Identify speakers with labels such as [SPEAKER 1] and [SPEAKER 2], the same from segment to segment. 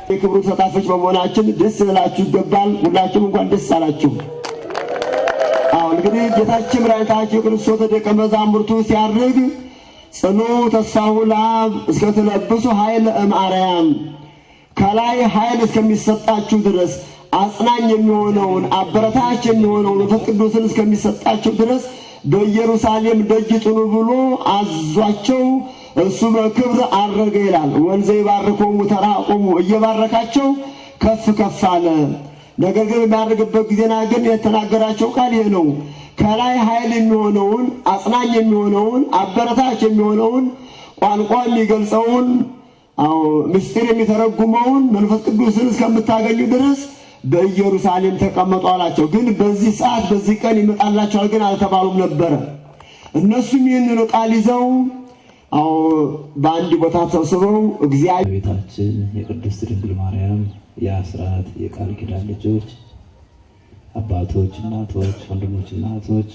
[SPEAKER 1] የክብሩ ተሳታፊዎች በመሆናችን ደስ ልላችሁ ይገባል። ሁላችሁም እንኳን ደስ አላችሁ። አሁን እንግዲህ ጌታችን መድኃኒታችን ክርስቶስ ደቀ መዛሙርቱ ሲያርግ ጽኑ ተስፋሁ ለአብ እስከ ትለብሱ ኃይለ እምአርያም፣ ከላይ ኃይል እስከሚሰጣችሁ ድረስ፣ አጽናኝ የሚሆነውን፣ አበረታች የሚሆነውን መንፈስ ቅዱስን እስከሚሰጣችሁ ድረስ በኢየሩሳሌም ደጅ ጽኑ ብሎ አዟቸው እሱ በክብር አረገ ይላል። ወንዘ ይባርኮሙ ተራቆሙ፣ እየባረካቸው ከፍ ከፍ አለ። ነገር ግን በሚያደርግበት ጊዜና ግን የተናገራቸው ቃል ይህ ነው። ከላይ ኃይል የሚሆነውን፣ አጽናኝ የሚሆነውን፣ አበረታች የሚሆነውን፣ ቋንቋ የሚገልጸውን፣ አዎ ምስጢር የሚተረጉመውን መንፈስ ቅዱስን እስከምታገኙ ድረስ በኢየሩሳሌም ተቀመጡ አላቸው። ግን በዚህ ሰዓት በዚህ ቀን ይመጣላቸዋል ግን አልተባሉም ነበረ። እነሱም ይህንኑ ቃል ይዘው አዎ በአንድ ቦታ ተሰብስበው እግዚአብሔር
[SPEAKER 2] ቤታችን የቅድስት ድንግል ማርያም የአስራት የቃል ኪዳን ልጆች፣ አባቶች፣ እናቶች፣ ወንድሞች፣ እናቶች፣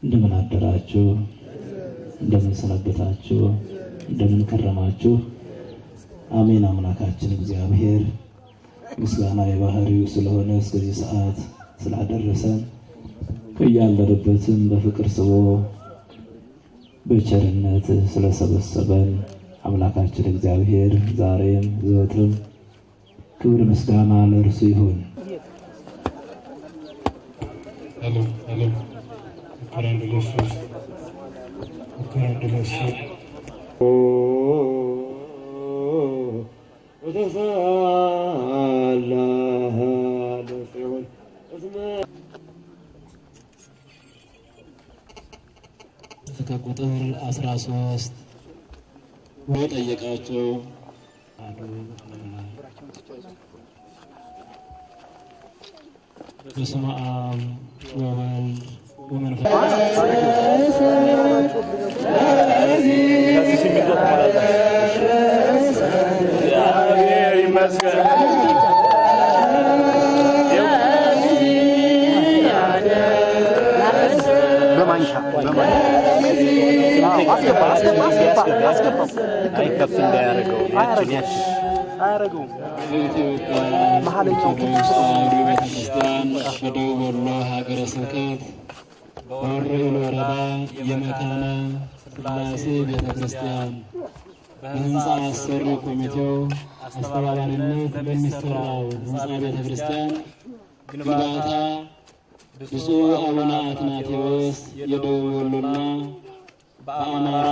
[SPEAKER 2] እንደምን አደራችሁ? እንደምን ሰነበታችሁ? እንደምን ከረማችሁ? አሜን። አምላካችን እግዚአብሔር ምስጋና የባህሪው ስለሆነ እስከዚህ ሰዓት ስላደረሰን፣ ከያለንበትም በፍቅር ስቦ በቸርነት ስለሰበሰበን አምላካችን እግዚአብሔር ዛሬም ዘወትርም ክብር ምስጋና ለእርሱ ይሁን።
[SPEAKER 3] ሄሎ ሄሎ፣ ሙከራ አንድ ሁለት ሶስት፣ ሙከራ አንድ ሁለት ሶስት።
[SPEAKER 2] ከቁጥር 13 ጠየቃቸው። በስመ አብ ወወልድ ወመንፈስ። በኢትዮጵያ ኦርቶዶክስ ተዋሕዶ ቤተክርስቲያን በደቡብ ወሎ ሀገረ ስብከት በወረኢሉ ወረዳ የመካነ ሥላሴ ቤተክርስቲያን በሕንፃ አሰሪ ኮሚቴው አስተባባሪነት ለሚሰራው ሕንፃ ቤተክርስቲያን ግንባታ ብፁዕ አቡነ አትናቴዎስ የደቡብ ወሎና በአማራ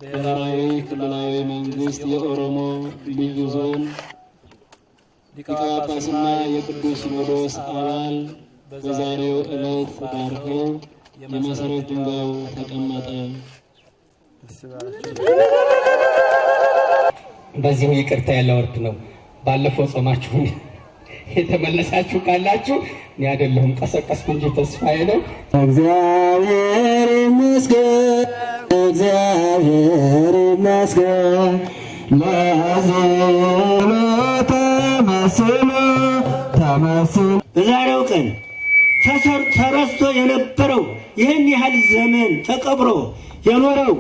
[SPEAKER 2] ብሔራዊ ክልላዊ መንግስት የኦሮሞ ልዩ ዞን ሊቀ ጳጳስና የቅዱስ ሲኖዶስ አባል በዛሬው ዕለት ባርከው የመሰረት ድንጋዩ ተቀመጠ።
[SPEAKER 4] በዚሁ ይቅርታ ያለወርድ ነው። ባለፈው ጾማችሁን የተመለሳችሁ ካላችሁ እኔ አይደለሁም ቀሰቀስኩ እንጂ ተስፋዬ ነው።
[SPEAKER 1] እግዚአብሔር ይመስገን፣ እግዚአብሔር ይመስገን፣ ለዚህ ተመስሎ ተመስሎ
[SPEAKER 5] በዛሬው ቀን ተረስቶ የነበረው፣ ይህን ያህል ዘመን ተቀብሮ የኖረው፣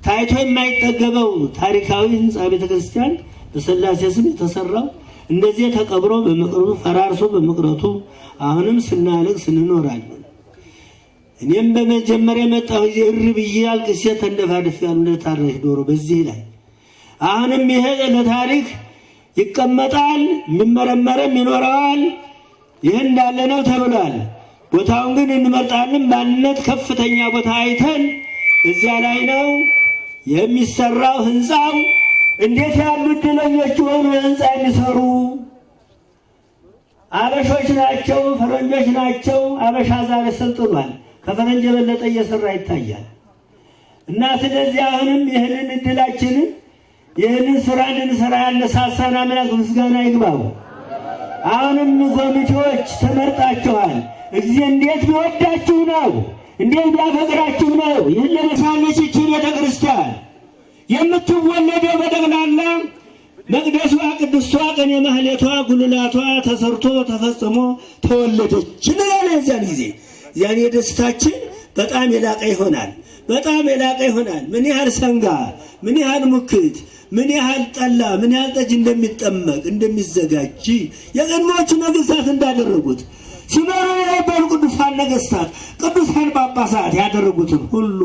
[SPEAKER 5] ታይቶ የማይጠገበው ታሪካዊ ህንፃ ቤተ ክርስቲያን በሥላሴ ስም የተሰራው እንደዚህ ተቀብሮ በመቅረቱ፣ ፈራርሶ በመቅረቱ አሁንም ስናለቅስ እንኖራለን። እኔም በመጀመሪያ የመጣሁ ጊዜ እሪ ብዬ አልቅሼ ተንደፋድፌያለሁ እንደታረሽ ዶሮ። በዚህ ላይ አሁንም ይሄ ለታሪክ ይቀመጣል፣ የሚመረመርም ይኖረዋል። ይህ እንዳለ ነው ተብሏል። ቦታውን ግን እንመርጣለን። ባልነት ከፍተኛ ቦታ አይተን እዚያ ላይ ነው የሚሰራው ህንፃው። እንዴት ያሉ እድለኞች የሆኑ ህንፃ የሚሰሩ አበሾች ናቸው፣ ፈረንጆች ናቸው። አበሻ ዛሬ ሰልጥኗል። ከፈረንጅ የበለጠ እየሰራ ይታያል። እና ስለዚህ አሁንም ይህንን እድላችንን፣ ይህንን ስራ እንድንሰራ ያነሳሳን አምላክ ምስጋና ይግባው። አሁንም ኮሚቴዎች ተመርጣችኋል። እግዚእ እንዴት ቢወዳችሁ ነው? እንዴት ቢያፈቅራችሁ ነው? ይህን ለመሳለች ይችን ቤተ ክርስቲያን የምትወለደው በጠቅላላ መቅደሷ ቅድስቷ ቅኔ ማህሌቷ ጉልላቷ ተሰርቶ ተፈጽሞ ተወለደች እንላለን። የዚያን ጊዜ ያን የደስታችን በጣም የላቀ ይሆናል። በጣም የላቀ ይሆናል። ምን ያህል ሰንጋ፣ ምን ያህል ሙክት፣ ምን ያህል ጠላ፣ ምን ያህል ጠጅ እንደሚጠመቅ እንደሚዘጋጅ የቀድሞዎቹ ነገስታት እንዳደረጉት ሲኖሩ የነበሩ ቅዱሳን ነገስታት፣ ቅዱሳን ጳጳሳት ያደረጉትን ሁሉ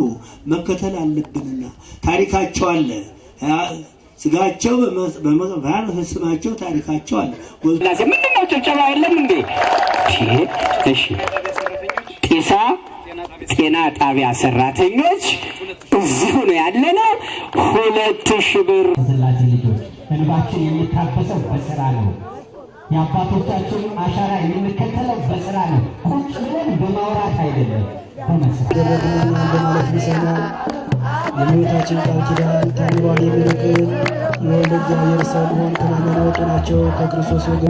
[SPEAKER 5] መከተል አለብንና ታሪካቸው አለ። ስጋቸው ስማቸው ታሪካቸው አለ።
[SPEAKER 4] ምንድን ነው ጭብጨባ የለም እንዴ? እሺ፣ ጢሳ ጤና ጣቢያ ሰራተኞች እዚሁ ነው ያለነው። 2000 ብር
[SPEAKER 6] ስላሴ ልጆች እንባችን የሚታበሰው በስራ ነው። የአባቶቻችን አሻራ የምንከተለው በስራ ነው። ቁጭ ብለን በማውራት አይደለም፣ በመስራት
[SPEAKER 3] በማለት ቢሰማ የእመቤታችን ቃል ኪዳን ታምሯን የሚርቅ የወልደ እግዚአብሔር ሰው መሆን ከማመን የወጡ ናቸው። ከክርስቶስ ወገን